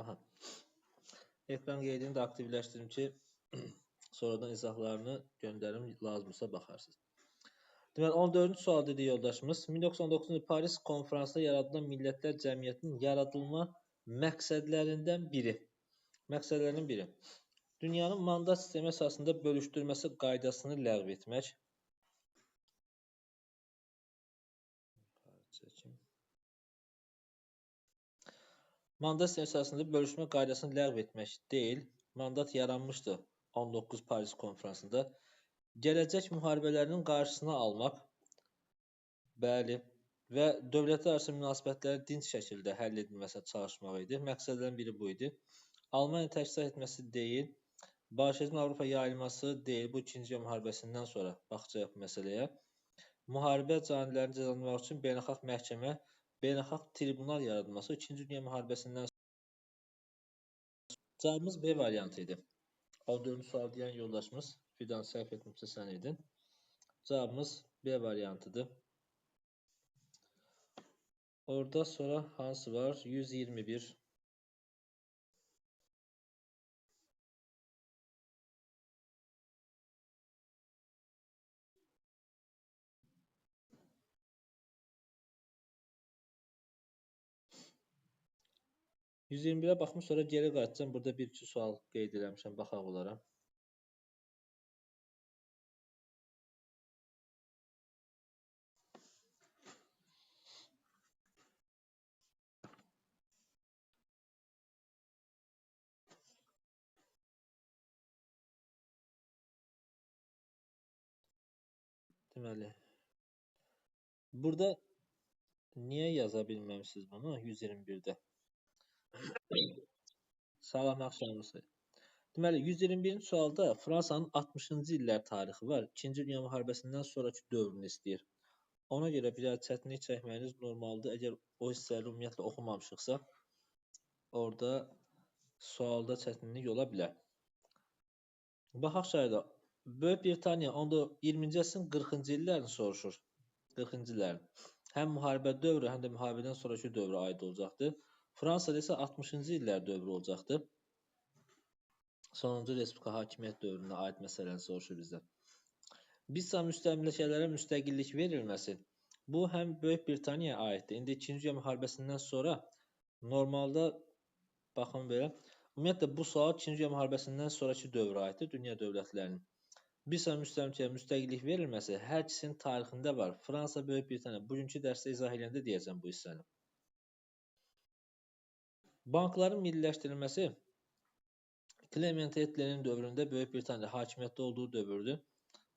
Aha. Ekran qeydini də aktivləşdirim ki, sonradan izahlarını göndərim, lazımsa baxarsınız. Deməli, 14-cü sual dedi yoldaşımız. 1919-cu il Paris konfransında yaradılan Millətlər Cəmiyyətinin yaradılma məqsədlərindən biri. Məqsədlərinin biri. Dünyanın mandat sistemi əsasında bölüşdürməsi qaydasını ləğv etmək. Mandat sistemi əsasında bölüşmə qaydasını ləğv etmək deyil. Mandat yaranmışdı 19 Paris konfransında. Gələcək müharibələrinin qarşısını almaq, bəli, və dövlətlər arası münasibətləri dinc şəkildə həll edilməsinə çalışmaq idi. Məqsədlərin biri bu idi. Almaniya təşkil etməsi deyil, Bolşevizmin Avropa yayılması deyil. Bu, İkinci Dünya müharibəsindən sonra baxacağıq bu məsələyə. Müharibə canilərini cəzalandırmaq üçün beynəlxalq məhkəmə, beynəlxalq tribunal yaradılması İkinci Dünya müharibəsindən sonra. Cavabımız B variantı idi. 14-cü sual deyən yoldaşımız Fidan, səhv etmişsə sən idin. Cavabımız B variantıdır. Orada sonra hansı var? 121. 121-ə baxmış, sonra geri qayıtacağım. Burada bir-iki sual qeyd eləmişəm, baxaq onlara. Deməli, burada niyə yaza bilməmişsiniz bunu 121-də? Salam, axşamınız xeyir. Deməli, 121-ci sualda Fransanın 60-cı illər tarixi var. İkinci Dünya müharibəsindən sonraki dövrünü istəyir. Ona görə biraz çətinlik çəkməyiniz normaldır. Əgər o hissələri ümumiyyətlə oxumamışıqsa, orada sualda çətinlik ola bilər. Baxaq şahida. Böyük Britaniya onda 20-ci əsrin 40-cı illərini soruşur. 40-cı illərin. Həm müharibə dövrü, həm də müharibədən sonraki dövrə aid olacaqdır. Fransada isə 60-cı illər dövrü olacaqdır. Sonuncu Respublika hakimiyyət dövrünə aid məsələni soruşur bizdən. Bizsa müstəmləkələrə müstəqillik verilməsi, bu həm Böyük Britaniyaya aiddir. İndi İkinci Dünya müharibəsindən sonra normalda, baxın belə, ümumiyyətlə bu sual İkinci Dünya müharibəsindən sonraki dövrə aiddir, dünya dövlətlərinin. Bizsa müstəmləkələrə müstəqillik verilməsi hər ikisinin tarixində var. Fransa, Böyük Britaniya. Bugünkü dərsdə izah edəndə deyəcəm bu hissəni. Bankların milliləşdirilməsi Clement Attlee'nin dövründə Böyük Britaniya hakimiyyətdə olduğu dövrdür.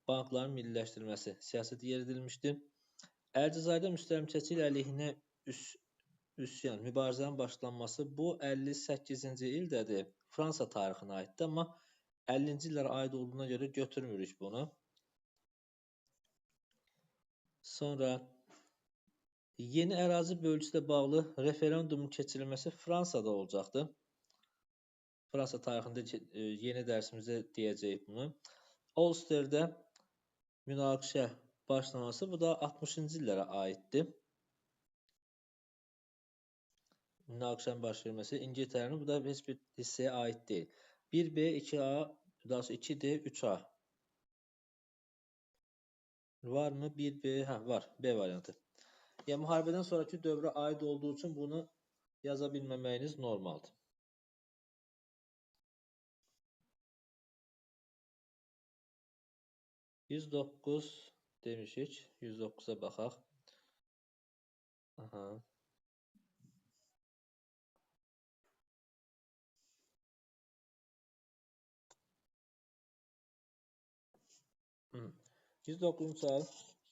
Bankların milliləşdirilməsi siyasəti yeridilmişdi. Əlcəzairdə müstəmləkəçilik əleyhinə üsyan, mübarizənin başlanması bu 58-ci ildədir. Fransa tarixinə aiddir, amma 50-ci illərə aid olduğuna görə götürmürük bunu. Sonra yeni ərazi bölgüsü ilə bağlı referendumun keçirilməsi Fransada olacaqdır. Fransa tarixində yeni dərsimizdə deyəcəyik bunu. Ulsterdə münaqişə başlaması, bu da 60-cı illərə aiddir. Münaqişənin baş verməsi İngiltərənin, bu da heç bir hissəyə aid deyil. 1B, 2A, daha sonra 2D, 3A. Var mı? 1B, hə, var. B variantı. Yəni, müharibədən sonraki dövrə aid olduğu üçün bunu yaza bilməməyiniz normaldır. 109 demişik. 109-a baxaq. Aha. 109-cu sual.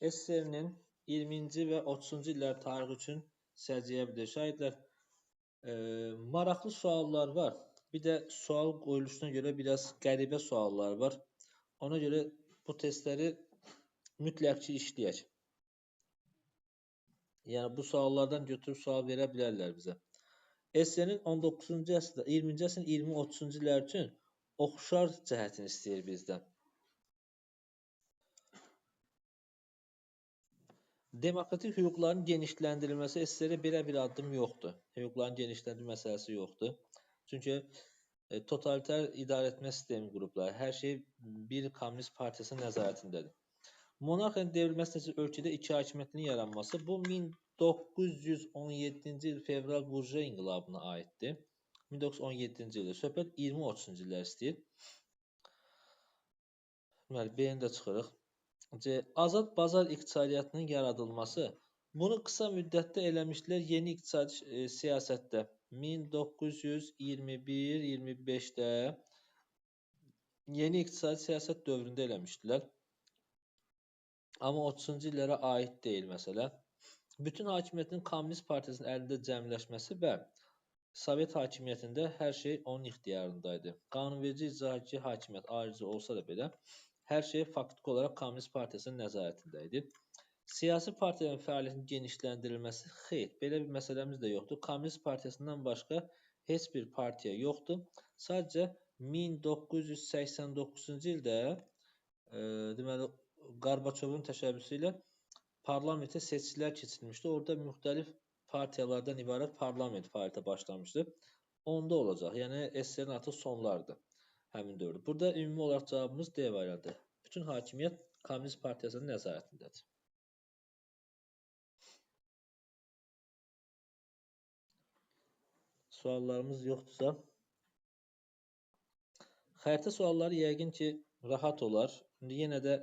SSR-nin 20-ci və 30-cu illər tarixi üçün səciyyəvidir. Şahidlər, maraqlı suallar var. Bir də sual qoyuluşuna görə biraz qəribə suallar var. Ona görə bu testləri mütləq ki işləyək. Yəni, bu suallardan götürüb sual verə bilərlər bizə. SSR-nin 19-cu əsrdə, 20-ci əsrin 20-30-cu illər üçün oxşar cəhətini istəyir bizdən. Demokratik hüquqların genişləndirilməsi SSR-də belə bir addım yoxdur. Hüquqların genişləndirilməsi məsələsi yoxdur. Çünki totaliter idarə etmə sistemi qurublar. Hər şey bir Komünist Partiyasının nəzarətindədir. Monarxiyanın devrilməsi nəticəsində ölkədə iki hakimiyyətlinin yaranması bu 1917-ci il fevral burjua inqilabına aiddir. 1917-ci ildə söhbət 20-30-cu illər istəyir. Deməli, B-ni də çıxırıq. C. Azad bazar iqtisadiyyatının yaradılması. Bunu qısa müddətdə eləmişdilər yeni iqtisadi siyasətdə. 1921-25-də yeni iqtisadi siyasət dövründə eləmişdilər. Amma 30-cu illərə aid deyil məsələ. Bütün hakimiyyətin Komünist Partiyasının əlində cəmləşməsi və Sovet hakimiyyətində hər şey onun ixtiyarındaydı. Qanunverici icraçı hakimiyyət ayrıca olsa da belə, hər şey faktiki olaraq Komünist Partiyasının nəzarətində idi. Siyasi partiyaların fəaliyyətinin genişləndirilməsi, xeyr, belə bir məsələmiz də yoxdur. Komünist Partiyasından başqa heç bir partiya yoxdur. Sadəcə 1989-cu ildə deməli, Qarbaçovun təşəbbüsü ilə parlamentə seçkilər keçirilmişdi. Orada müxtəlif partiyalardan ibarət parlament fəaliyyətə başlamışdı. Onda olacaq. Yəni, SSR-nin artıq sonlardır həmin dövrdə. Burada ümumi olaraq cavabımız D variantı. Bütün hakimiyyət Komünist Partiyasının nəzarətindədir. Suallarımız yoxdursa, xəritə sualları yəqin ki, rahat olar. İndi yenə də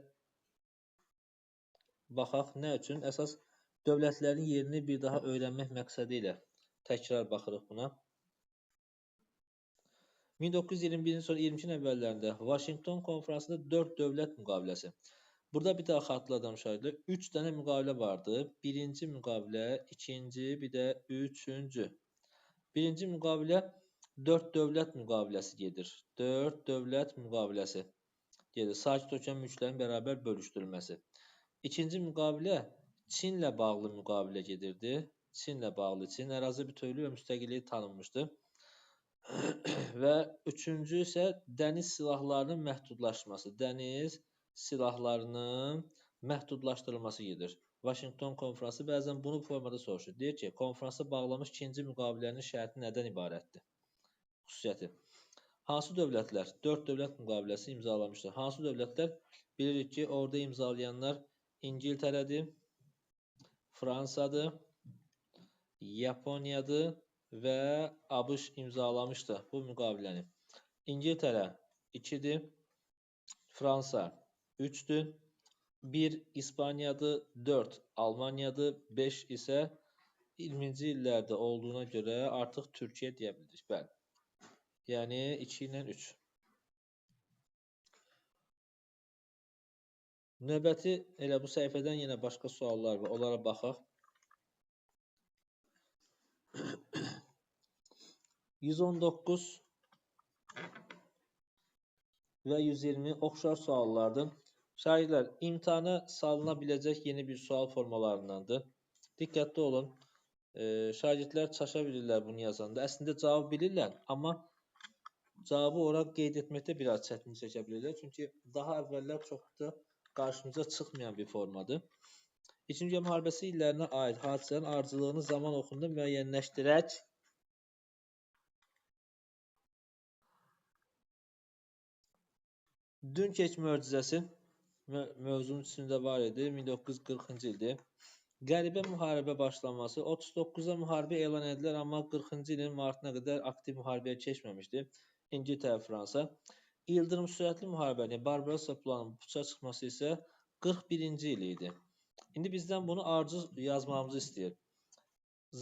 baxaq nə üçün? Əsas dövlətlərin yerini bir daha öyrənmək məqsədi ilə təkrar baxırıq buna. 1921-ci sonra 22-ci əvvəllərində Vaşinqton konfransında 4 dövlət müqaviləsi. Burada bir daha xatırladım şagirdlər. 3 dənə müqavilə vardı. Birinci müqavilə, ikinci, bir də üçüncü. Birinci müqavilə 4 dövlət müqaviləsi gedir. 4 dövlət müqaviləsi gedir. Sakit okean mülklərinin bərabər bölüşdürülməsi. İkinci müqavilə Çinlə bağlı müqavilə gedirdi. Çinlə bağlı Çin ərazi bütövlüyü və müstəqilliyi tanınmışdı. Və üçüncü isə dəniz silahlarının məhdudlaşması. Dəniz silahlarının məhdudlaşdırılması gedir. Vaşinqton konfransı bəzən bunu bu formada soruşur. Deyir ki, konfransa bağlanmış ikinci müqavilənin şərti nədən ibarətdir? Xüsusiyyəti. Hansı dövlətlər 4 dövlət müqaviləsi imzalamışdır? Hansı dövlətlər? Bilirik ki, orada imzalayanlar İngiltərədir, Fransadır, Yaponiyadır və ABŞ imzalamışdı bu müqaviləni. İngiltərə 2-dir, Fransa 3-dür, 1 İspaniyadır, 4 Almaniyadır, 5 isə 20-ci illərdə olduğuna görə artıq Türkiyə deyə bilirik. Bəli. Yəni 2 ilə 3. Növbəti elə bu səhifədən yenə başqa suallar var. Onlara baxaq. 119 və 120 oxşar suallardır. Şagirdlər, imtahana salına biləcək yeni bir sual formalarındandır. Diqqətli olun. Şagirdlər çaşa bilirlər bunu yazanda. Əslində cavabı bilirlər, amma cavabı ora qeyd etməkdə biraz çətinlik çəkə bilirlər. Çünki daha əvvəllər çox da qarşımıza çıxmayan bir formadır. İkinci Dünya Müharibəsi illərinə aid hadisələrin ardıcıllığını zaman oxunda müəyyənləşdirək. Dünkerk möcüzəsi mövzunun içində var idi. 1940-cı ildir. Qəribə müharibə başlanması. 39-da müharibə elan edilər, amma 40-cı ilin martına qədər aktiv müharibəyə keçməmişdi. İngiltərə, Fransa. İldırım sürətli müharibənin Barbarossa planının puça çıxması isə 41-ci il idi. İndi bizdən bunu ardıcıl yazmamızı istəyir.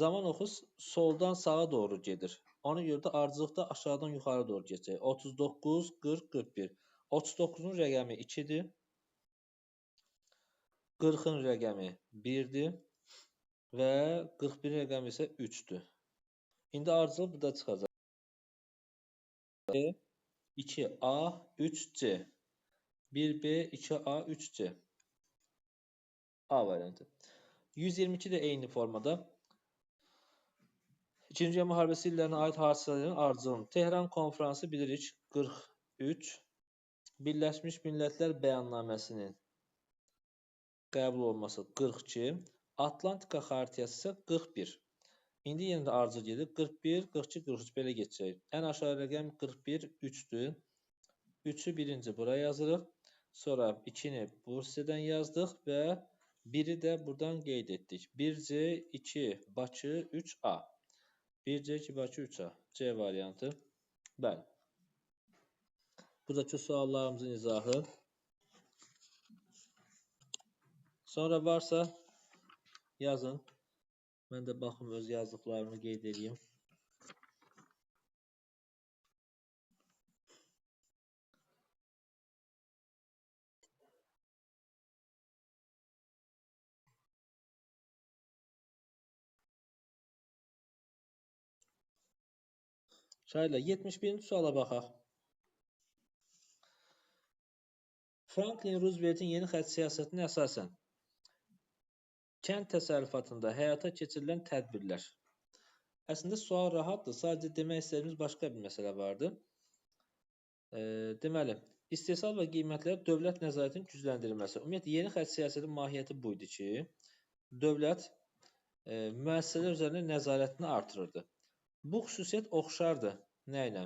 Zaman oxu soldan sağa doğru gedir. Ona görə də ardıcılıqda aşağıdan yuxarı doğru gedəcək. 39, 40, 41. 39-un rəqəmi 2-dir. 40-ın rəqəmi 1-dir və 41-in rəqəmi isə 3-dür. İndi ardıcıl burada çıxacaq. 2A, 3C. 1B, 2A, 3C. A variantı. 122 də eyni formada. İkinci Dünya Müharibəsi illərinə aid hadisələrin ardıcılığını. Tehran konfransı bilirik 43. Birləşmiş Millətlər Bəyannaməsinin qəbul olunması 42. Atlantika Xartiyası isə 41. İndi yenə də ardıcıl gedir. 41, 42, 43 belə geçəcək. Ən aşağı rəqəm 41, 3-dür. 3-ü birinci bura yazırıq. Sonra 2-ni bu hissədən yazdıq və 1-i də buradan qeyd etdik. 1C, 2, Bakı, 3A. 1C, 2, Bakı, 3A. C variantı. Bəli. Buradakı suallarımızın izahı. Sonra varsa yazın. Mən də baxım öz yazdıqlarımı qeyd edeyim. Şairlər, 71-ci suala baxaq. Franklin Roosevelt'in yeni xətt siyasətinə əsasən kənd təsərrüfatında həyata keçirilən tədbirlər. Əslində sual rahatdır. Sadəcə demək istədiyimiz başqa bir məsələ vardı. Deməli, istehsal və qiymətlərə dövlət nəzarətinin gücləndirilməsi. Ümumiyyətlə, yeni xətt siyasətinin mahiyyəti bu idi ki, dövlət müəssisələr üzərində nəzarətini artırırdı. Bu xüsusiyyət oxşardı nə ilə?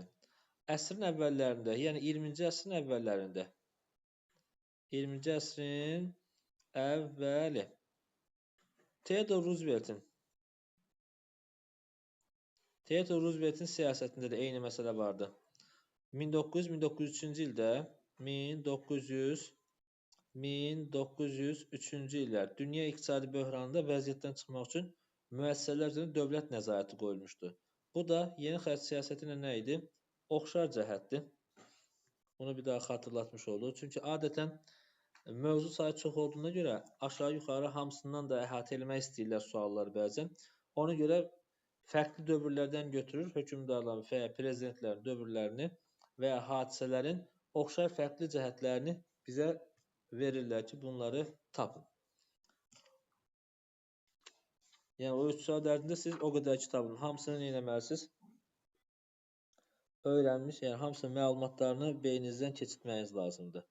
Əsrin əvvəllərində, yəni 20-ci əsrin əvvəllərində. 20-ci əsrin əvvəli. Theodore Roosevelt'in siyasətində də eyni məsələ vardı. 1900-1903-cü ildə 1900-1903-cü illər dünya iqtisadi böhranında vəziyyətdən çıxmaq üçün müəssisələr üzərində dövlət nəzarəti qoyulmuşdu. Bu da yeni xətt siyasəti ilə nə idi? Oxşar cəhətdir. Bunu bir daha xatırlatmış olduq. Çünki adətən mövzu sayı çox olduğuna görə aşağı-yuxarı hamısından da əhatə eləmək istəyirlər sualları bəzən. Ona görə fərqli dövrlərdən götürür hökmdarların və ya prezidentlərin dövrlərini və ya hadisələrin oxşar fərqli cəhətlərini bizə verirlər ki, bunları tapın. Yəni, o 3 saat ərzində siz o qədər kitabın hamısını nə eləməlisiniz? Öyrənmiş, yəni hamısının məlumatlarını beyninizdən keçirtməyiniz lazımdır.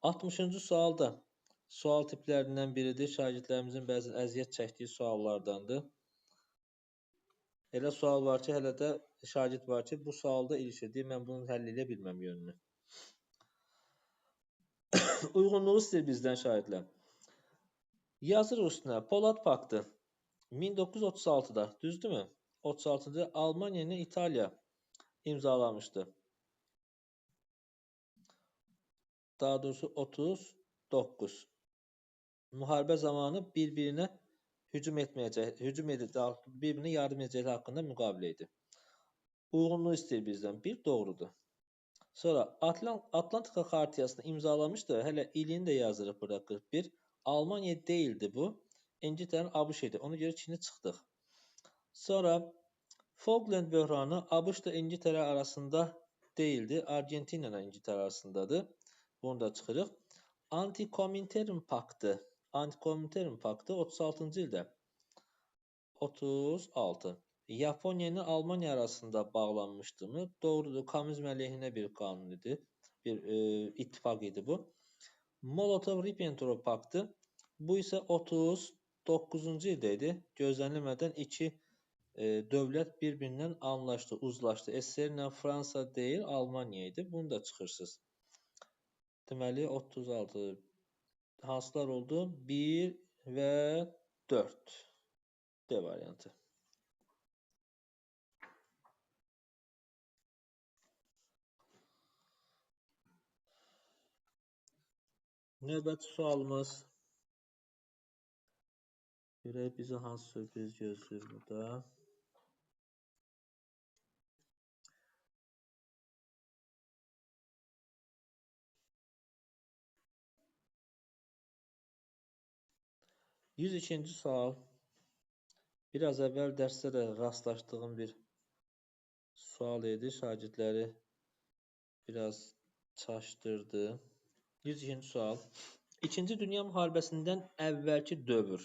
60-cı sual da sual tiplərindən biridir. Şagirdlərimizin bəzən əziyyət çəkdiyi suallardandır. Elə sual var ki, hələ də şagird var ki, bu sualda ilişir. Deyir, mən bunu həll edə bilməm yönünü. Uyğunluğu istəyir bizdən şagirdlər. Yazırıq üstünə. Polad Paktı 1936-da, düzdürmü? 36-da Almaniya ilə İtaliya imzalamışdı. Daha doğrusu 39. Müharibə zamanı bir-birinə hücum etməyəcək, hücum edəcək, bir-birinə yardım edəcəkləri haqqında müqavilə idi. Uyğunluğu istəyir bizdən. Bir doğrudur. Sonra Atlantika Xartiyasını imzalamışdı. Hələ ilini də yazırıq burada 41. Almaniya deyildi bu. İngiltərənin ABŞ idi. Ona görə Çini çıxdıq. Sonra Falkland böhranı ABŞ ilə İngiltərə arasında deyildi. Argentina ilə İngiltərə arasındadır. Bunu da çıxırıq. Antikomintern Paktı. Antikomintern Paktı 36-cı ildə. 36. Yaponiya ilə Almaniya arasında bağlanmışdı mı? Doğrudur. Komünizm əleyhinə bir qanun idi. Bir ittifaq idi bu. Molotov-Ribbentrop Paktı. Bu isə 39-cu ildə idi. Gözlənilmədən iki dövlət bir-birindən anlaşdı, uzlaşdı. SSR ilə Fransa deyil, Almaniya idi. Bunu da çıxırsınız. Deməli, 36. Hansılar oldu? 1 və 4. D variantı. Növbəti sualımız. Görək bizi hansı sürpriz gözləyir burada. 102-ci sual. Biraz əvvəl dərsdə də rastlaşdığım bir sual idi. Şagirdləri biraz çaşdırdı. 102-ci sual. İkinci Dünya Müharibəsindən əvvəlki dövr.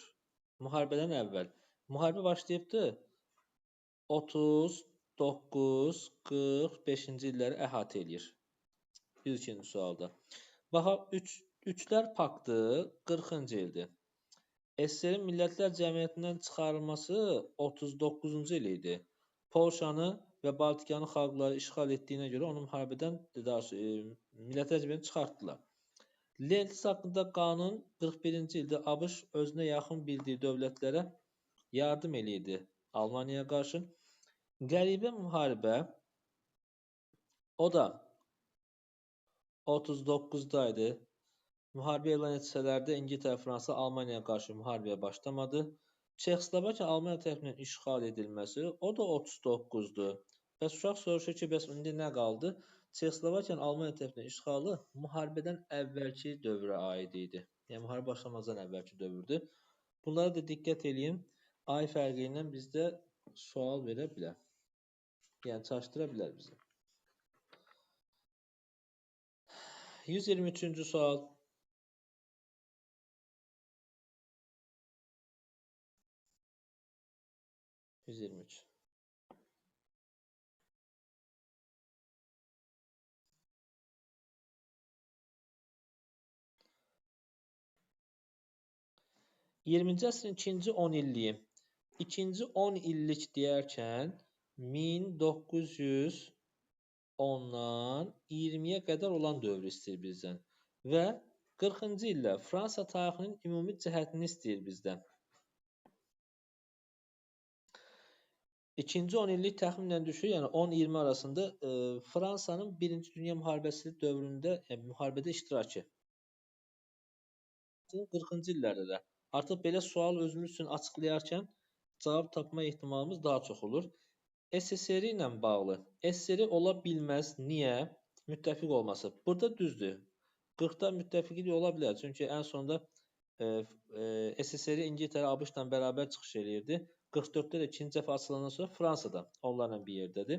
Müharibədən əvvəl. Müharibə başlayıbdı. 39-45-ci illəri əhatə eləyir. 102-ci sualda. Baxaq, üçlər paktı 40-cı ildir. SSR-in Millətlər Cəmiyyətindən çıxarılması 39-cu il idi. Polşanı və Baltikanı xalqları işğal etdiyinə görə onu müharibədən, Millətlər Cəmiyyətindən çıxartdılar. Lend-Liz haqqında qanun 41-ci ildə ABŞ özünə yaxın bildiyi dövlətlərə yardım eləyirdi Almaniyaya qarşı. Qəribə müharibə, o da 39-da idi. Müharibə elan etsələr də İngiltərə, Fransa Almaniyaya qarşı müharibəyə başlamadı. Çexoslovakiya Almaniya tərəfindən işğal edilməsi, o da 39-dur. Bəs uşaq soruşur ki, bəs indi nə qaldı? Çexoslovakiyanın Almaniya tərəfindən işğalı müharibədən əvvəlki dövrə aid idi. Yəni, müharibə başlamazdan əvvəlki dövrdür. Bunlara da diqqət eləyin. Ay fərqi ilə bizdə sual verə bilər. Yəni, çaşdıra bilər bizi. 123-cü sual. 123. 20-ci əsrin ikinci 10 illiyi. İkinci 10 illik deyərkən 1910-dan 20-yə qədər olan dövrü istəyir bizdən. Və 40-cı illər Fransa tarixinin ümumi cəhətini istəyir bizdən. İkinci 10 illik təxminən düşür, yəni 10-20 arasında Fransanın Birinci Dünya Müharibəsi dövründə, yəni müharibədə iştirakı. 40-cı illərdə də artıq belə sual özümüz üçün açıqlayarkən cavab tapma ehtimalımız daha çox olur. SSR ilə bağlı. SSR ola bilməz. Niyə? Müttəfiq olması. Burada düzdür. 40-da müttəfiqlik ola bilər. Çünki ən sonda SSR İngiltərə, ABŞ-la bərabər çıxış eləyirdi. 44-də də ikinci cəfə açılandan sonra Fransada onlarla bir yerdədir.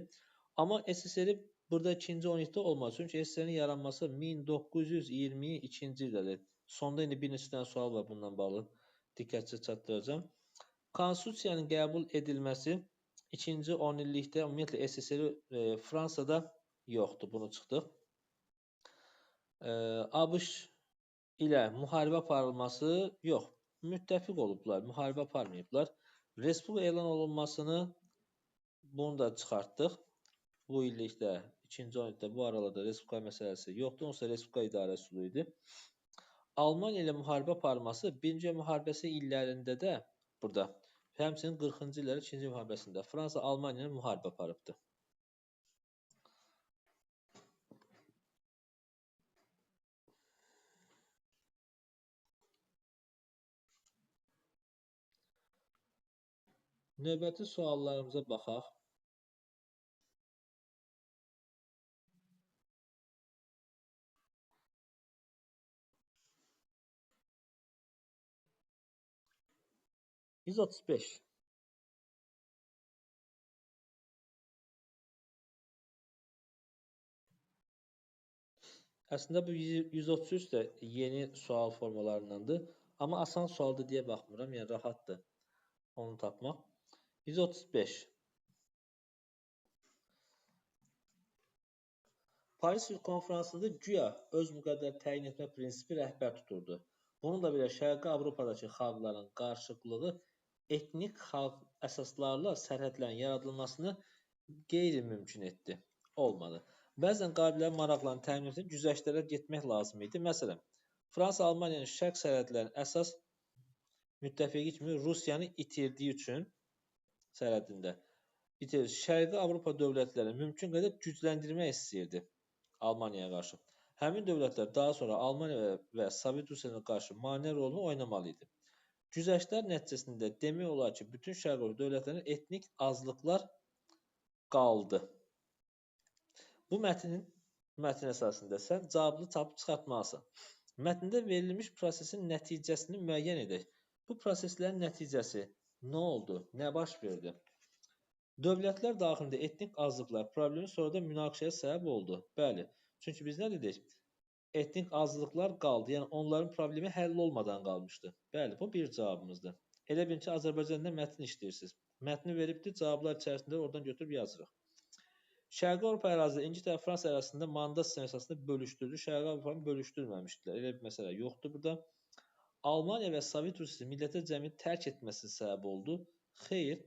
Amma SSR burada ikinci 12-də olmaz. Çünki SSR-in yaranması 1922-ci ildədir. Sonda indi bir neçə dənə sual var bununla bağlı. Diqqətcə çatdıracağam. Konstitusiyanın qəbul edilməsi ikinci 10 illikdə ümumiyyətlə SSR Fransada yoxdur. Bunu çıxdıq. ABŞ ilə müharibə aparılması yox. Müttəfiq olublar, müharibə aparmayıblar. Respublika elan olunmasını bunu da çıxartdıq. Bu illikdə, ikinci 10 illikdə bu aralarda Respublika məsələsi yoxdur. Onsuz da Respublika idarə üsulu idi. Almaniya ilə müharibə aparılması Birinci Dünya Müharibəsi illərində də burada, həmçinin 40-cı illərdə İkinci müharibəsində Fransa Almaniya ilə müharibə aparıbdır. Növbəti suallarımıza baxaq. 135. Əslində bu 133 də yeni sual formalarındandır. Amma asan sualdır deyə baxmıram, yəni rahatdır onu tapmaq. 135. Paris Sülh Konfransında güya öz müqəddər təyin etmə prinsipi rəhbər tuturdu. Bununla belə Şərqi Avropadakı xalqların qarışıqlığı etnik xalq əsaslarla sərhədlərin yaradılmasını qeyri-mümkün etdi. Olmadı. Bəzən qaliblərin maraqlarını təmin etmək güzəştlərə getmək lazım idi. Məsələn, Fransa Almaniyanın şərq sərhədlərinin əsas müttəfiqi kimi Rusiyanı itirdiyi üçün sərhədində itirdi. Şərqi Avropa dövlətlərini mümkün qədər gücləndirmək istəyirdi Almaniyaya qarşı. Həmin dövlətlər daha sonra Almaniya və Sovet Rusiyasına qarşı maneə rolunu oynamalı idi. Güzəştlər nəticəsində demək olar ki, bütün Şərqi Avropa dövlətlərinin etnik azlıqlar qaldı. Bu mətnin əsasında sən cavabını tapıb çıxartmalısan. Mətndə verilmiş prosesin nəticəsini müəyyən edək. Bu proseslərin nəticəsi nə oldu, nə baş verdi? Dövlətlər daxilində etnik azlıqlar problemi sonra da münaqişəyə səbəb oldu. Bəli, çünki biz nə dedik? Etnik azlıqlar qaldı, yəni onların problemi həll olmadan qalmışdı. Bəli, bu bir cavabımızdır. Elə bilin ki, Azərbaycanda mətn işləyirsiniz. Mətni veribdir, cavablar içərisində oradan götürüb yazırıq. Şərqi Avropa ərazisi İngiltərə, Fransa arasında mandat sistemi əsasında bölüşdürüldü. Şərqi Avropanı bölüşdürməmişdilər. Elə bir məsələ yoxdur burada. Almaniya və Sovet Rusiyası Millətlər Cəmiyyətini tərk etməsi səbəb oldu. Xeyr.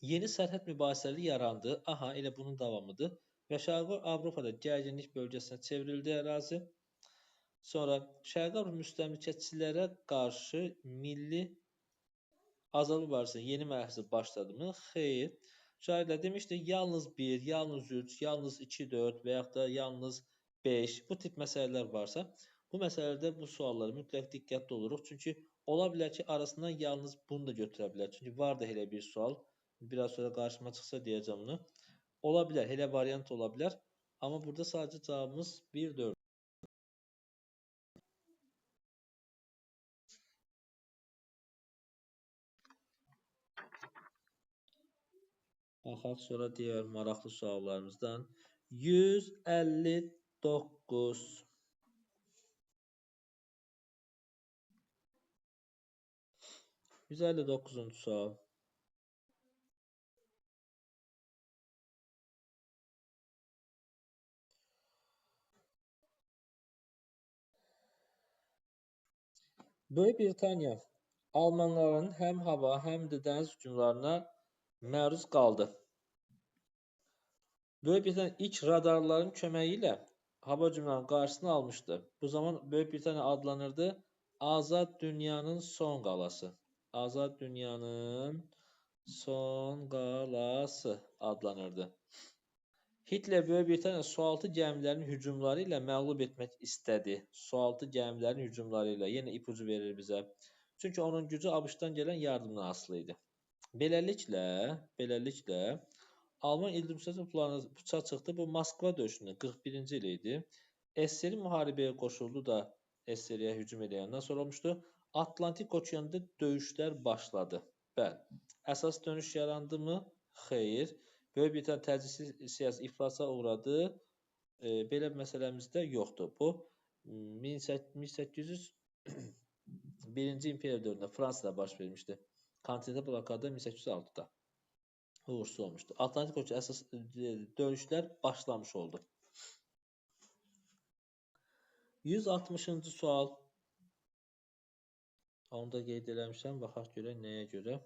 Yeni sərhəd mübahisələri yarandı. Aha, elə bunun davamıdır. Və Şərqi Avropada gərginlik bölgəsinə çevrildi ərazi. Sonra Şərqi Avropa müstəmləkəçilərə qarşı milli azadlıq mübarizəsinin yeni mərhələsi başladımı? Xeyr. Şairlər demişdi, yalnız 1, yalnız 3, yalnız 2, 4 və yaxud da yalnız 5 bu tip məsələlər varsa, bu məsələlərdə bu suallara mütləq diqqətli oluruq. Çünki ola bilər ki, arasından yalnız bunu da götürə bilər. Çünki var da elə bir sual. Biraz sonra qarşıma çıxsa deyəcəm bunu. Ola bilər, elə variant ola bilər. Amma burada sadəcə cavabımız 1, 4. Baxaq sonra digər maraqlı suallarımızdan. 159. 159-cu sual. Böyük Britaniya Almanların həm hava, həm də dəniz hücumlarına məruz qaldı. Böyük Britaniya ilk radarların köməyi ilə hava hücumlarının qarşısını almışdı. Bu zaman Böyük Britaniya adlanırdı Azad Dünyanın son qalası. Azad Dünyanın son qalası adlanırdı. Hitler Böyük Britaniya sualtı gəmilərinin hücumları ilə məğlub etmək istədi. Sualtı gəmilərinin hücumları ilə yenə ipucu verir bizə. Çünki onun gücü ABŞ-dan gələn yardımdan asılı idi. Beləliklə Alman ildırım planı puça çıxdı. Bu Moskva döyüşündə 41-ci il idi. SSR müharibəyə qoşuldu da SSR-yə hücum edəndən sonra olmuşdu. Atlantik okeanında döyüşlər başladı. Bəli. Əsas dönüş yarandımı? Xeyr. Böyük Britaniya təcrübəsi siyasi iflasa uğradı. Belə bir məsələmiz də yoxdur. Bu 1801-ci imperiya dövründə Fransada baş vermişdi. Kontinental blokada 1806-da uğursuz olmuşdu. Atlantik okeanı əsas döyüşlər başlamış oldu. 160-cı sual. Onu da qeyd eləmişəm. Baxaq görək nəyə görə.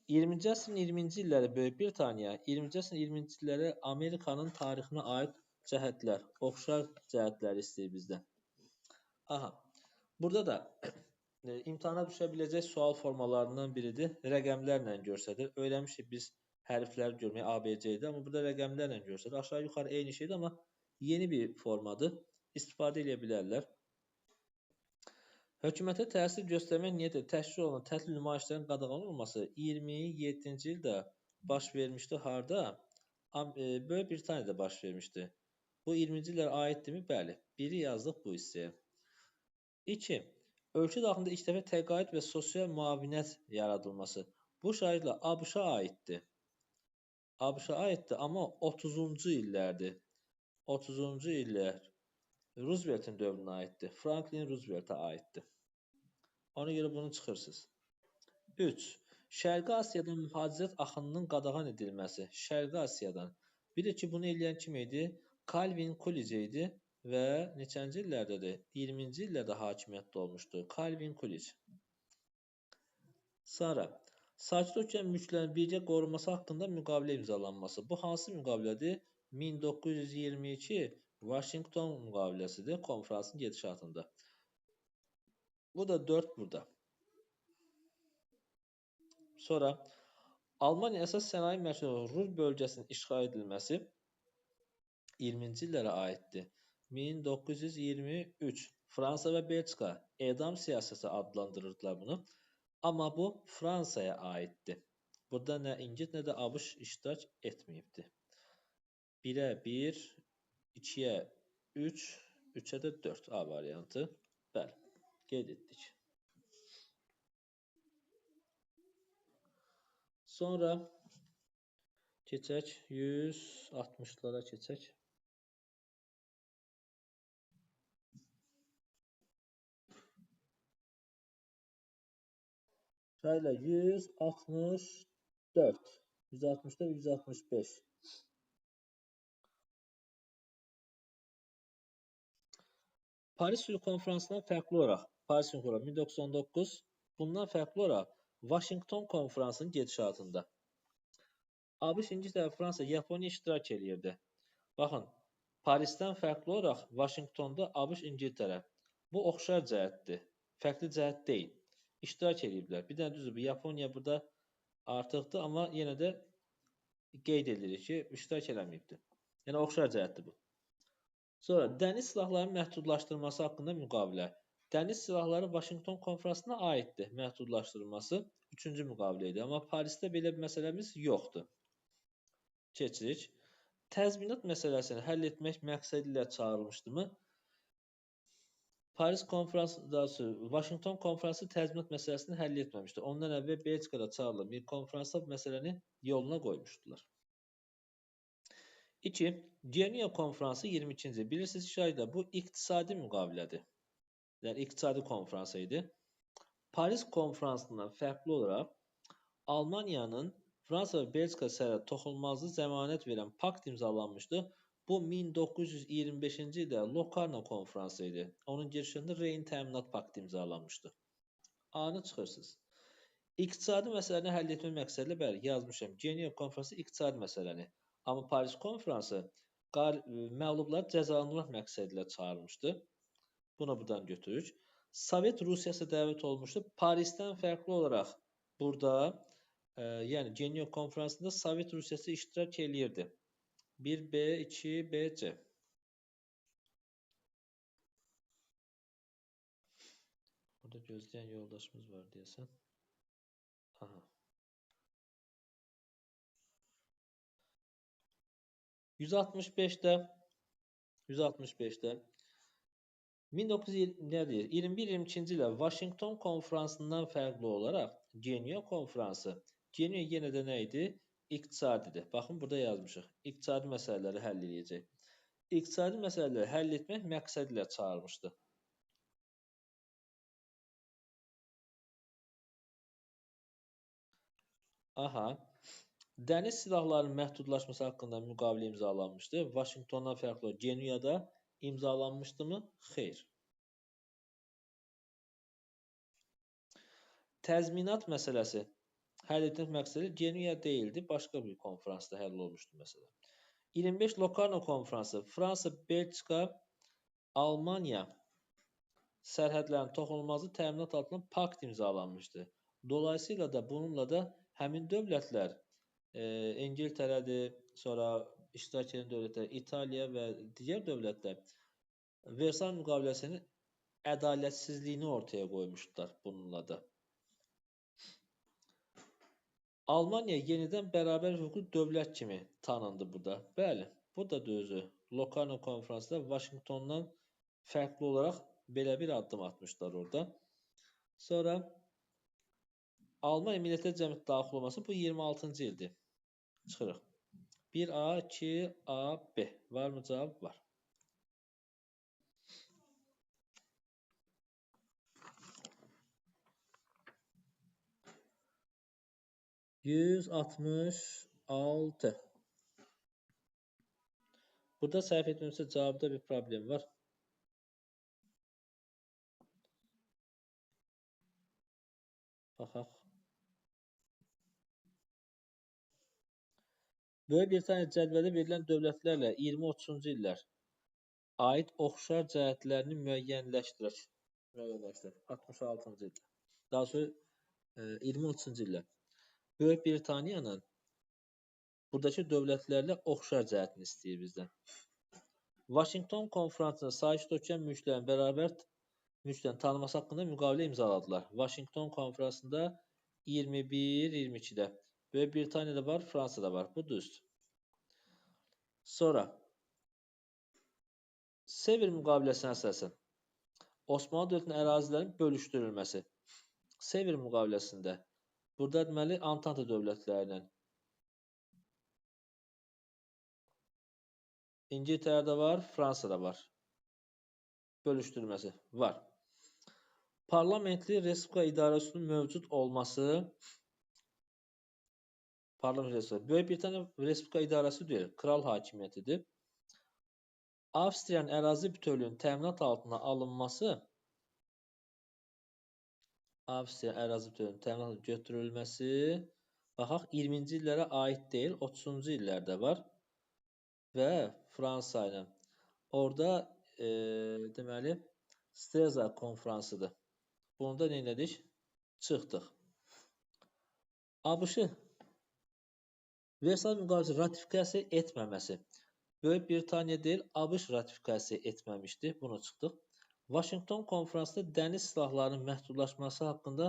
20-ci əsrin 20-ci illəri Böyük Britaniya, 20-ci əsrin 20-ci illəri Amerikanın tarixinə aid cəhətlər, oxşar cəhətləri istəyir bizdən. Aha, burada da imtahana düşə biləcək sual formalarından biridir. Rəqəmlərlə göstərir. Öyrənmişik biz hərflər görməyi A, B, C-də, amma burada rəqəmlərlə göstərir. Aşağı-yuxarı eyni şeydir, amma yeni bir formadır. İstifadə edə bilərlər. Hökumətə təsir göstərmək niyyətlə təşkil olunan tətil nümayişlərinin qadağan olunması 27-ci ildə baş vermişdi. Harda? Böyük Britaniyada baş vermişdi. Bu 20-ci illərə aiddirmi? Bəli. Biri yazdıq bu hissəyə. 2. Ölkə daxilində ilk dəfə təqaüd və sosial müavinət yaradılması. Bu şəraitlə ABŞ-a aiddir. ABŞ-a aiddir, amma 30-cu illərdir. 30-cu illər Rooseveltin dövrünə aiddir. Franklin Rooseveltə aiddir. Ona görə bunu çıxırsınız. 3. Şərqi Asiyadan mühacirət axınının qadağan edilməsi. Şərqi Asiyadan. Bir də ki, bunu eləyən kim idi? Calvin Coolidge idi və neçənci illərdədir? 20-ci illərdə hakimiyyətdə olmuşdu. Calvin Coolidge. Sonra, Sakit Okean mülklərinin birgə qorunması haqqında müqavilə imzalanması. Bu hansı müqavilədir? 1922 Washington müqaviləsidir konfransın gedişatında. Bu da 4 burada. Sonra Almaniya əsas sənaye mərkəzi Ruhr bölgəsinin işğal edilməsi 20-ci illərə aiddir. 1923 Fransa və Belçika edam siyasəti adlandırırdılar bunu. Amma bu Fransaya aiddir. Burada nə İngilis, nə də ABŞ iştirak etməyibdir. 1-ə 1, 2-yə 3, 3-ə də 4 A variantı. Bəli, qeyd etdik. Sonra keçək 160-lara keçək. Şöyle 164, 164, 165. Paris Sülh Konfransından fərqli olaraq, Paris Sülh Konfransı 1919, bundan fərqli olaraq Vaşinqton Konfransının gedişatında ABŞ, İngiltərə, Fransa, Yaponiya iştirak eləyirdi. Baxın, Parisdən fərqli olaraq Vaşinqtonda ABŞ, İngiltərə. Bu oxşar cəhətdir, fərqli cəhət deyil. İştirak eləyiblər. Bir dənə düzdür, bu Yaponiya burada artıqdır, amma yenə də qeyd edilir ki, iştirak eləməyibdir. Yəni, oxşar cəhətdir bu. Sonra, dəniz silahlarının məhdudlaşdırılması haqqında müqavilə. Dəniz silahları Vaşinqton konfransına aiddir. Məhdudlaşdırılması üçüncü müqavilə idi. Amma Parisdə belə bir məsələmiz yoxdur. Keçirik. Təzminat məsələsini həll etmək məqsədi ilə çağırılmışdımı? Paris konfransı, daha doğrusu Vaşinqton konfransı təzminat məsələsini həll etməmişdi. Ondan əvvəl Belçikada çağırılan bir konfransda bu məsələni yoluna qoymuşdular. 2. Genuya konfransı 22-ci. Bilirsiniz ki, ayda bu iqtisadi müqavilədir. Yəni, iqtisadi konfransı idi. Paris konfransından fərqli olaraq Almaniyanın Fransa və Belçika sərhəd toxunulmazlığı zəmanət verən pakt imzalanmışdı. Bu 1925-ci ildə Locarno konfransı idi. Onun girişində Reyn təminat paktı imzalanmışdı. A-nı çıxırsınız. İqtisadi məsələni həll etmək məqsədilə bəli, yazmışam. Genuya konfransı iqtisadi məsələni. Amma Paris konfransı məğlubları cəzalandırmaq məqsədi ilə çağırılmışdı. Bunu buradan götürürük. Sovet Rusiyası dəvət olmuşdu. Parisdən fərqli olaraq burada, yəni Genuya konfransında Sovet Rusiyası iştirak eləyirdi. 1B, 2B, C. Burada gözləyən yoldaşımız var deyəsən. Aha. 165-də 21-22-ci ildə Vaşinqton konfransından fərqli olaraq Genuya konfransı, Genuya yenə də nə idi? İqtisadidir. Baxın, burada yazmışıq. İqtisadi məsələləri həll edəcək. İqtisadi məsələləri həll etmək məqsədi ilə çağırmışdı. Aha. Dəniz silahlarının məhdudlaşması haqqında müqavilə imzalanmışdı. Vaşinqtondan fərqli olaraq Genuyada imzalanmışdımı? Xeyr. Təzminat məsələsi həll etmək məqsədi Genuya deyildi, başqa bir konfransda həll olmuşdu məsələ. 25 Locarno konfransı Fransa, Belçika, Almaniya sərhədlərinin toxunulmazlığı təminat altında pakt imzalanmışdı. Dolayısıyla da bununla da həmin dövlətlər, İngiltərədir, sonra iştirak edən dövlətlər, İtaliya və digər dövlətlər Versal müqaviləsinin ədalətsizliyini ortaya qoymuşdular bununla da. Almaniya yenidən bərabər hüquqlu dövlət kimi tanındı burada. Bəli, bu da düzdür. Locarno konfransında Vaşinqtondan fərqli olaraq belə bir addım atmışlar orada. Sonra Almaniya Millətlər Cəmiyyətinə daxil olması bu 26-cı ildir. Çıxırıq. 1A, 2A, B. Varmı cavab? Var. ...166. Burada səhv etməmsə cavabda bir problem var. Baxaq. Böyük Britaniya cədvəldə verilən dövlətlərlə 20-30-cu illər aid oxşar cəhətlərini müəyyənləşdirək. 66-cı ildə. Daha sonra 20-30-cu illər. Böyük Britaniyanın buradakı dövlətlərlə oxşar cəhətini istəyir bizdən. Vaşinqton konfransında Sakit Okean mülklərin bərabər mülklərin tanınması haqqında müqavilə imzaladılar. Vaşinqton konfransında 21-22-də. Böyük Britaniyada var, Fransada var. Bu düzdür. Sonra Sevr müqaviləsinə əsasən Osmanlı dövlətinin ərazilərinin bölüşdürülməsi. Sevr müqaviləsində burada deməli Antanta dövlətləri ilə İngiltərədə var, Fransada var. Bölüşdürülməsi var. Parlamentli Respublika idarəsinin mövcud olması Parlament Respublika. Böyük Britaniya Respublika idarəsi deyil, kral hakimiyyətidir. Avstriyanın ərazi bütövlüyünün təminat altına alınması, Avstriya ərazi bütövlüyünün təminat altına götürülməsi, baxaq, 20-ci illərə aid deyil, 30-cu illərdə var və Fransa ilə. Orada, deməli, Streza konfransıdır. Bunu da nə elədik? Çıxdıq. ABŞ Versal müqaviləsi ratifikasiya etməməsi. Böyük Britaniya deyil, ABŞ ratifikasiya etməmişdi. Bunu çıxdıq. Vaşinqton konfransında dəniz silahlarının məhdudlaşması haqqında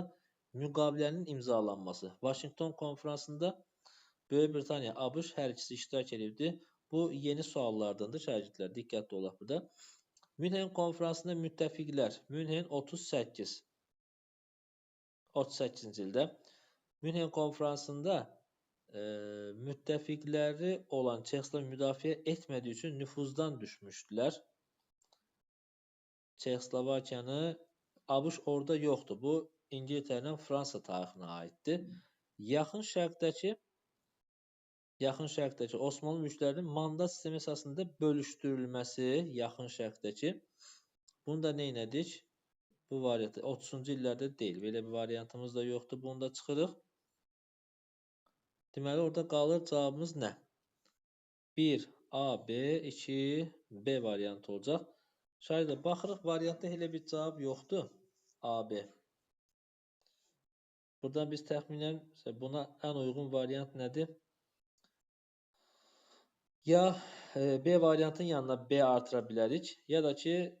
müqavilənin imzalanması. Vaşinqton konfransında Böyük Britaniya, ABŞ hər ikisi iştirak edibdi. Bu yeni suallardandır şagirdlər. Diqqətli olaq burada. Münhen konfransında müttəfiqlər. Münhen 38. 38-ci ildə Münhen konfransında müttəfiqləri olan Çexoslovakiya müdafiə etmədiyi üçün nüfuzdan düşmüşdülər. Çexoslovakiyanı ABŞ orada yoxdur. Bu İngiltərə ilə Fransa tarixinə aiddir. Yaxın Şərqdəki Osmanlı mülklərinin mandat sistemi əsasında bölüşdürülməsi, Yaxın Şərqdəki. Bunu da nə elədik? Bu variantı 30-cu illərdə deyil. Belə bir variantımız da yoxdur. Bunu da çıxırıq. Deməli, orada qalır cavabımız nə? 1, A, B, 2, B variantı olacaq. Şagirdlər, baxırıq, variantda elə bir cavab yoxdur. A, B. Buradan biz təxminən buna ən uyğun variant nədir? Ya B variantının yanına B artıra bilərik, ya da ki,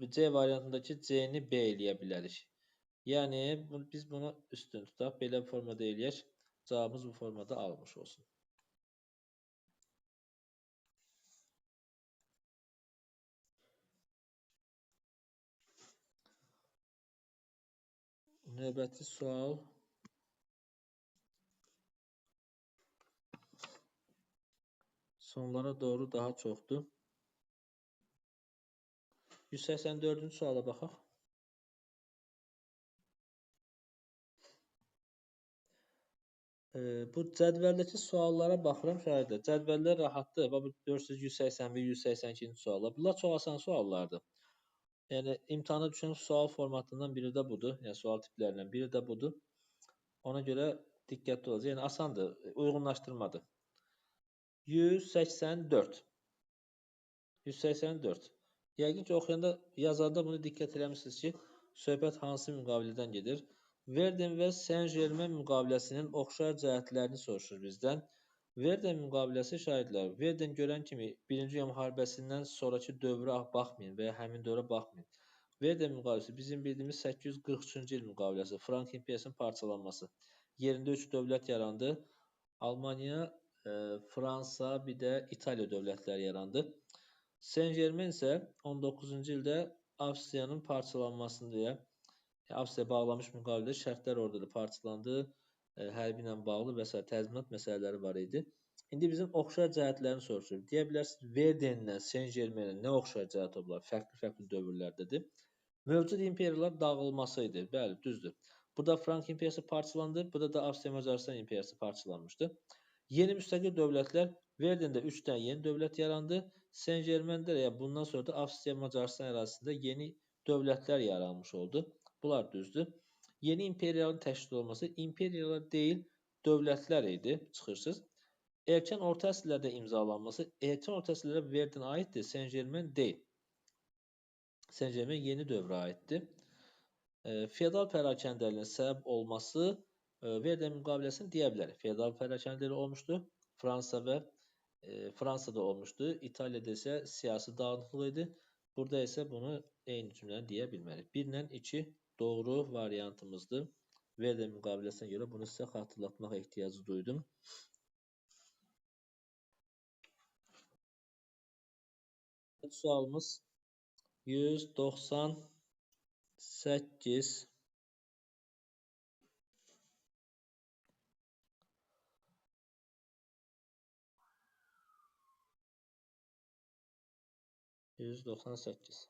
C variantındakı C-ni B eləyə bilərik. Yəni, biz bunu üstün tutaq, belə bir formada eləyək, cavabımız bu formada alınmış olsun. Növbəti sual. Sonlara doğru daha çoxdur. 184-cü suala baxaq. Bu cədvəldəki suallara baxıram şagirdlər. Cədvəllər rahatdır. Bax, bu görürsünüz 181, 182-ci suallar. Bunlar çox asan suallardır. Yəni, imtahana düşən sual formatından biri də budur. Yəni, sual tiplərindən biri də budur. Ona görə diqqətli olacaq. Yəni, asandır, uyğunlaşdırmadır. 184. 184. Yəqin ki, oxuyanda, yazanda bunu diqqət eləmişsiniz ki, söhbət hansı müqavilədən gedir? Verden və Saint-Germain müqaviləsinin oxşar cəhətlərini soruşur bizdən. Verden müqaviləsi şahidlər, Verden görən kimi Birinci Dünya Müharibəsindən sonraki dövrə baxmayın və ya həmin dövrə baxmayın. Verden müqaviləsi bizim bildiyimiz 843-cü il müqaviləsi, Frank imperiyasının parçalanması. Yerində 3 dövlət yarandı. Almaniya, Fransa, bir də İtaliya dövlətləri yarandı. Saint-Germain isə 19-cu ildə Avstriyanın parçalanmasını deyə, Avstriya bağlamış müqavilədə şərtlər orada da parçalandı, hərbi ilə bağlı və s. təzminat məsələləri var idi. İndi bizim oxşar cəhətlərini soruşur. Deyə bilərsiniz, Verdenlə Saint-Germainə nə oxşar cəhət olar? Fərqli-fərqli dövrlərdədir. Mövcud imperiyalar dağılması idi. Bəli, düzdür. Burada Frank imperiyası parçalandı, burada da Avstriya-Macarıstan imperiyası parçalanmışdı. Yeni müstəqil dövlətlər, Verdende 3 dənə yeni dövlət yarandı. Saint-Germaində də, yəni bundan sonra da Avstriya-Macarıstan ərazisində yeni dövlətlər yaranmış oldu. Bunlar düzdür. Yeni imperiyaların təşkil olması imperiyalar deyil, dövlətlər idi, çıxırsınız. Erkən orta əsrlərdə imzalanması, erkən orta əsrlərə Verden aiddir, Saint-Germain deyil. Saint-Germain yeni dövrə aiddir. Feodal pərakəndəliyinin səbəb olması Verden müqaviləsini deyə bilərik. Feodal pərakəndəliyi olmuşdu, Fransa və Fransada olmuşdu, İtaliyada isə siyasi dağınıqlıq idi. Burada isə bunu eyni cümləni deyə bilmərik. 1 ilə 2 doğru variantımızdır. Verden müqaviləsinə görə bunu sizə xatırlatmaq ehtiyacı duydum. Sualımız 198. ...198.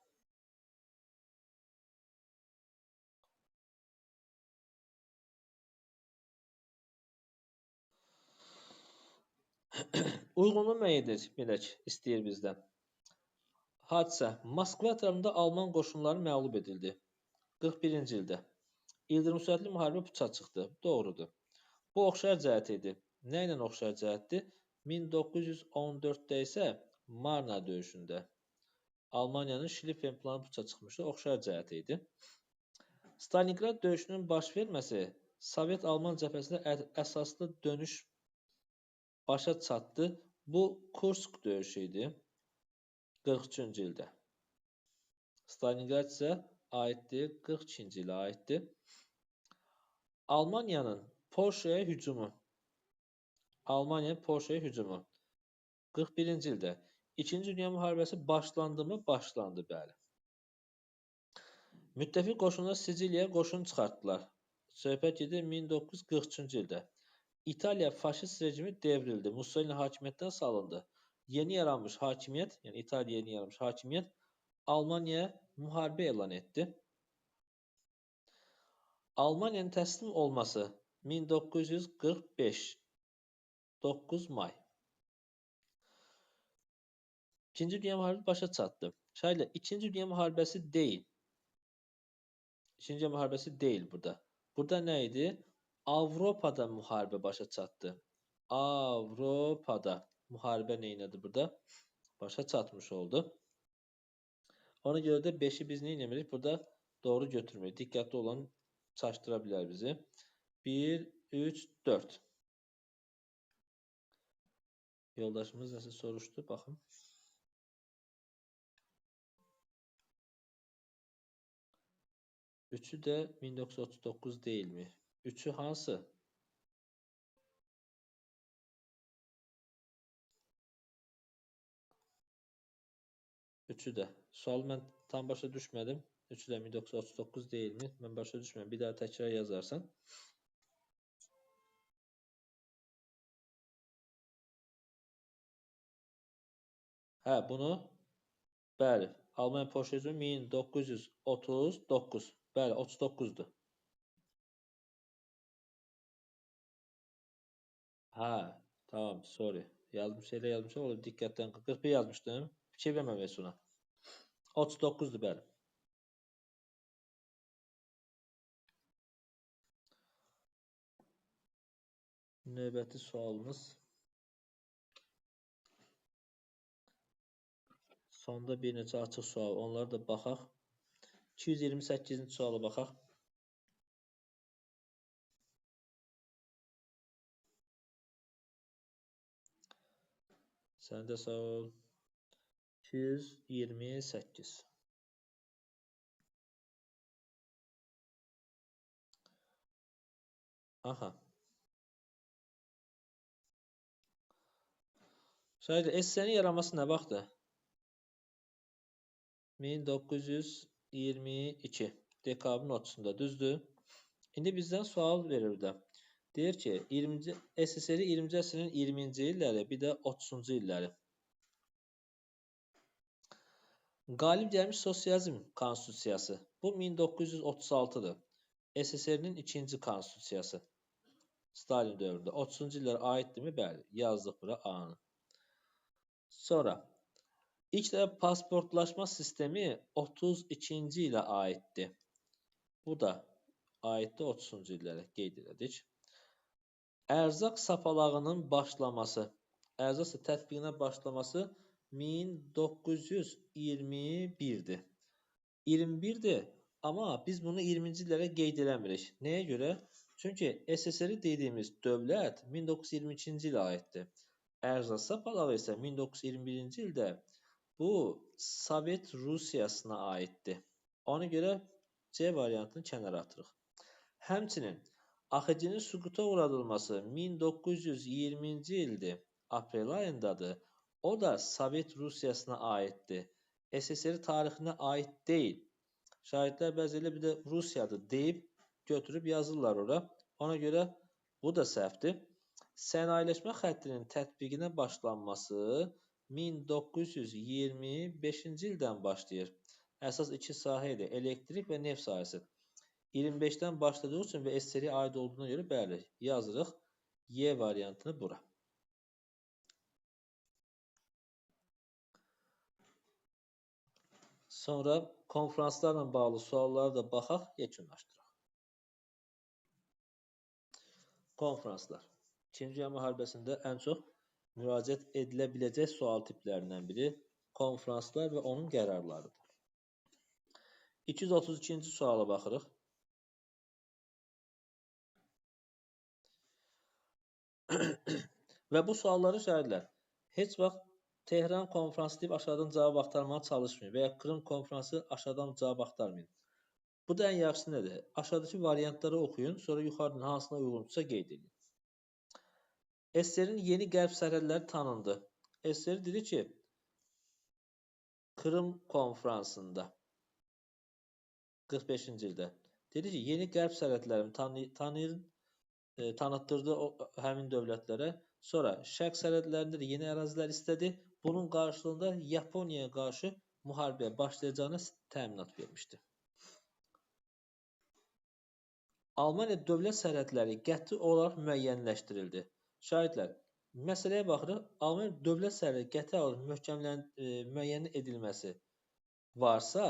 Uyğunluğu müəyyən edək, istəyir bizdən. Hadisə. Moskva ətrafında Alman qoşunları məğlub edildi. 41-ci ildə. İldırım sürətli müharibə puça çıxdı. Doğrudur. Bu oxşar cəhət idi. Nə ilə oxşar cəhətdir? 1914-də isə Marna döyüşündə Almaniyanın Şliffen planı puça çıxmışdı. Oxşar cəhət idi. Stalinqrad döyüşünün baş verməsi Sovet-Alman cəbhəsində əsaslı dönüş başa çatdı. Bu Kursk döyüşü idi. 43-cü ildə. Stalinqrad isə aiddir, 42-ci ilə aiddir. Almaniyanın Polşaya hücumu. Almaniyanın Polşaya hücumu. 41-ci ildə. İkinci Dünya Müharibəsi başlandı mı? Başlandı, bəli. Müttəfiq qoşunlar Siciliyaya qoşun çıxartdılar. Söhbət gedir 1943-cü ildə. İtaliya faşist rejimi devrildi. Mussolini hakimiyyətdən salındı. Yeni yaranmış hakimiyyət, yəni İtaliya yeni yaranmış hakimiyyət Almaniyaya müharibə elan etdi. Almaniyanın təslim olması 1945 9 may. İkinci Dünya Müharibəsi başa çatdı. Şayla İkinci Dünya Müharibəsi deyil. İkinci Dünya Müharibəsi deyil burada. Burada nə idi? Avropada müharibə başa çatdı. Avropada müharibə nə elədi burada? Başa çatmış oldu. Ona görə də 5-i biz nə eləmirik? Burada doğru götürmürük. Diqqətli olan çaşdıra bilər bizi. 1, 3, 4. Yoldaşımız nəsə soruşdu. Baxın. Üçü də 1939 deyilmi? Üçü hansı? Üçü də. Sualı mən tam başa düşmədim. Üçü də 1939 deyilmi? Mən başa düşmədim. Bir daha təkrar yazarsan. Hə, bunu bəli. Almanya Polşa hücumu 1939. Bəli, 39-dur. Hə, tamam, sorry. Yazmış, elə yazmışam, olur, diqqətdən 41 yazmışdım. Fikir verməm heç ona. 39-dur, bəli. Növbəti sualımız. Sonda bir neçə açıq sual, onlara da baxaq. 228-ci suala baxaq. Sən də sağ ol. 228. Aha. Şagirdlər, SSR-nin yaranması nə vaxtdır? 1922 dekabrın 30-da, düzdür? İndi bizdən sual verir də. Deyir ki, SSR 20-ci əsrin 20-ci illəri, bir də 30-cu illəri. Qalib gəlmiş sosializm konstitusiyası. Bu 1936-dır. SSR-nin ikinci konstitusiyası. Stalin dövründə. 30-cu illərə aiddirmi? Bəli. Yazdıq bura A-nı. Sonra ilk dəfə pasportlaşma sistemi 32-ci ilə aiddir. Bu da aiddir 30-cu illərə, qeyd elədik. Ərzaq sapalağının başlaması, ərzaq tətbiqinə başlaması 1921-dir. 21-dir, amma biz bunu 20-ci illərə qeyd eləmirik. Nəyə görə? Çünki SSR dediyimiz dövlət 1922-ci ilə aiddir. Ərzaq sapalağı isə 1921-ci ildə bu Sovet Rusiyasına aiddir. Ona görə C variantını kənara atırıq. Həmçinin AXC-nin süquta uğradılması 1920-ci ildir, aprel ayındadır. O da Sovet Rusiyasına aiddir. SSR tarixinə aid deyil. Şagirdlər bəzi elə bir də Rusiyadır deyib götürüb yazırlar ora. Ona görə bu da səhvdir. Sənayeləşmə xəttinin tətbiqinə başlanması 1925-ci ildən başlayır. Əsas iki sahə idi, elektrik və neft sahəsi. 25-dən başladığı üçün və SSR-yə aid olduğuna görə bəli, yazırıq Y variantını bura. Sonra konfranslarla bağlı suallara da baxaq, yekunlaşdıraq. Konfranslar. İkinci Dünya Müharibəsində ən çox müraciət edilə biləcək sual tiplərindən biri konfranslar və onun qərarlarıdır. 232-ci suala baxırıq. Və bu sualları şahidlər heç vaxt Tehran konfransı deyib aşağıdan cavab axtarmağa çalışmayın və ya Krım konfransı aşağıdan cavab axtarmayın. Bu da ən yaxşısı nədir? Aşağıdakı variantları oxuyun, sonra yuxarıdan hansına uyğundursa qeyd edin. SSR-in yeni qərb sərhədləri tanındı. SSR dedi ki, Krım konfransında 45-ci ildə dedi ki, yeni qərb sərhədlərimi tanıtdırdı həmin dövlətlərə. Sonra şərq sərhədlərində də yeni ərazilər istədi. Bunun qarşılığında Yaponiyaya qarşı müharibəyə başlayacağına təminat vermişdi. Almaniya dövlət sərhədləri qəti olaraq müəyyənləşdirildi. Şahidlər, məsələyə baxırıq. Almaniya dövlət sərhədləri qəti olaraq müəyyən edilməsi varsa,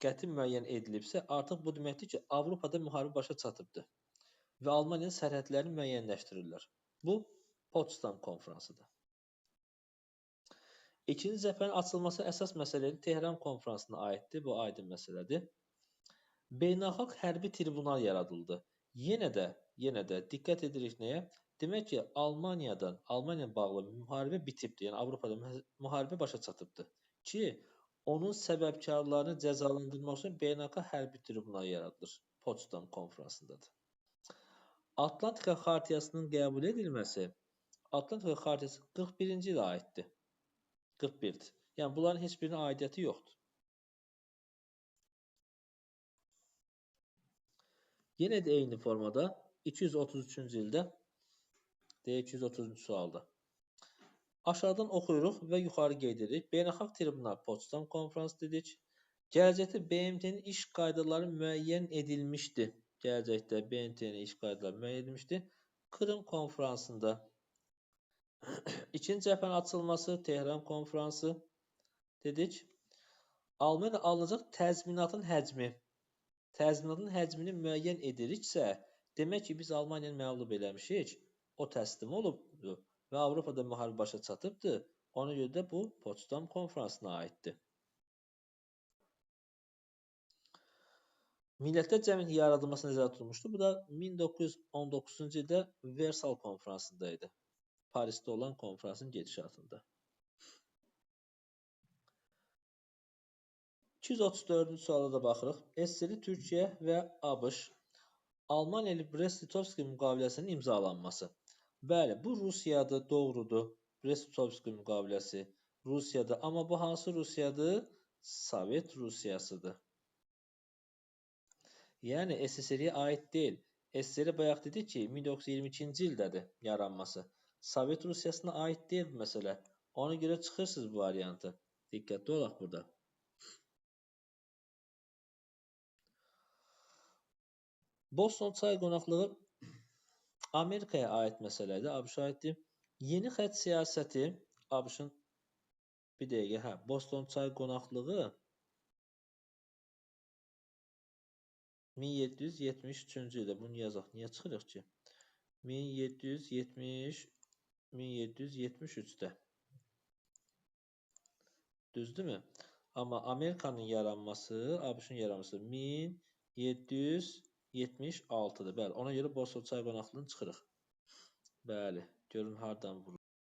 qəti müəyyən edilibsə, artıq bu deməkdir ki, Avropada müharibə başa çatıbdır və Almaniyanın sərhədlərini müəyyənləşdirirlər. Bu, Potsdam konfransıdır. İkinci cəbhənin açılması əsas məsələdir. Tehran konfransına aiddir. Bu, aydın məsələdir. Beynəlxalq hərbi tribunal yaradıldı. Yenə də diqqət edirik nəyə? Demək ki, Almaniya bağlı müharibə bitibdir. Yəni, Avropada müharibə başa çatıbdır ki, onun səbəbkarlarını cəzalandırmaq üçün beynəlxalq hərbi tribunal yaradılır. Potsdam konfransındadır. Atlantika Xartiyasının qəbul edilməsi, Atlantika Xartiyası 41-ci ilə aiddir. 41-dir. Yəni, bunların heç birinin aidiyyəti yoxdur. Yenə də eyni formada 233-cü ildə, deyək 230-cu sualda. Aşağıdan oxuyuruq və yuxarı qeyd edirik. Beynəlxalq Tribunal Potsdam konfransı dedik. Gələcəkdə BMT-nin iş qaydaları müəyyən edilmişdi. Gələcəkdə BMT-nin iş qaydaları müəyyən edilmişdi. Krım konfransında ikinci cəbhənin açılması, Tehran konfransı dedik. Almaniyada alınacaq təzminatın həcmi. Təzminatın həcmini müəyyən ediriksə, demək ki, biz Almaniyanı məğlub eləmişik, o təslim olubdur və Avropada müharibə başa çatıbdır. Ona görə də bu Potsdam konfransına aiddir. Millətlər Cəmiyyətinin yaradılması nəzərdə tutulmuşdu. Bu da 1919-cu ildə Versal konfransında idi. Parisdə olan konfransın gedişatında. 234-cü suala da baxırıq. SSR, Türkiyə və ABŞ Almaniya ilə Brest-Litovski müqaviləsinin imzalanması. Bəli, bu Rusiyadır, doğrudur. Brest-Litovski müqaviləsi Rusiyadır. Amma bu hansı Rusiyadır? Sovet Rusiyasıdır. Yəni, SSR-yə aid deyil. SSR bayaq dedi ki, 1922-ci ildədir yaranması. Sovet Rusiyasına aid deyil bu məsələ. Ona görə çıxırsınız bu variantı. Diqqətli olaq burada. Boston çay qonaqlığı Amerikaya aid məsələ idi, ABŞ-a aiddir. Yeni xətt siyasəti, ABŞ-ın bir dəqiqə, hə, Boston çay qonaqlığı 1773-cü ildə, bunu yazaq, niyə çıxırıq ki? 1773-də. Düzdürmü? Amma Amerikanın yaranması, ABŞ-ın yaranması 1776-dır. Bəli, ona görə Boston çay qonaqlığını çıxırıq. Bəli, görün hardan vurur.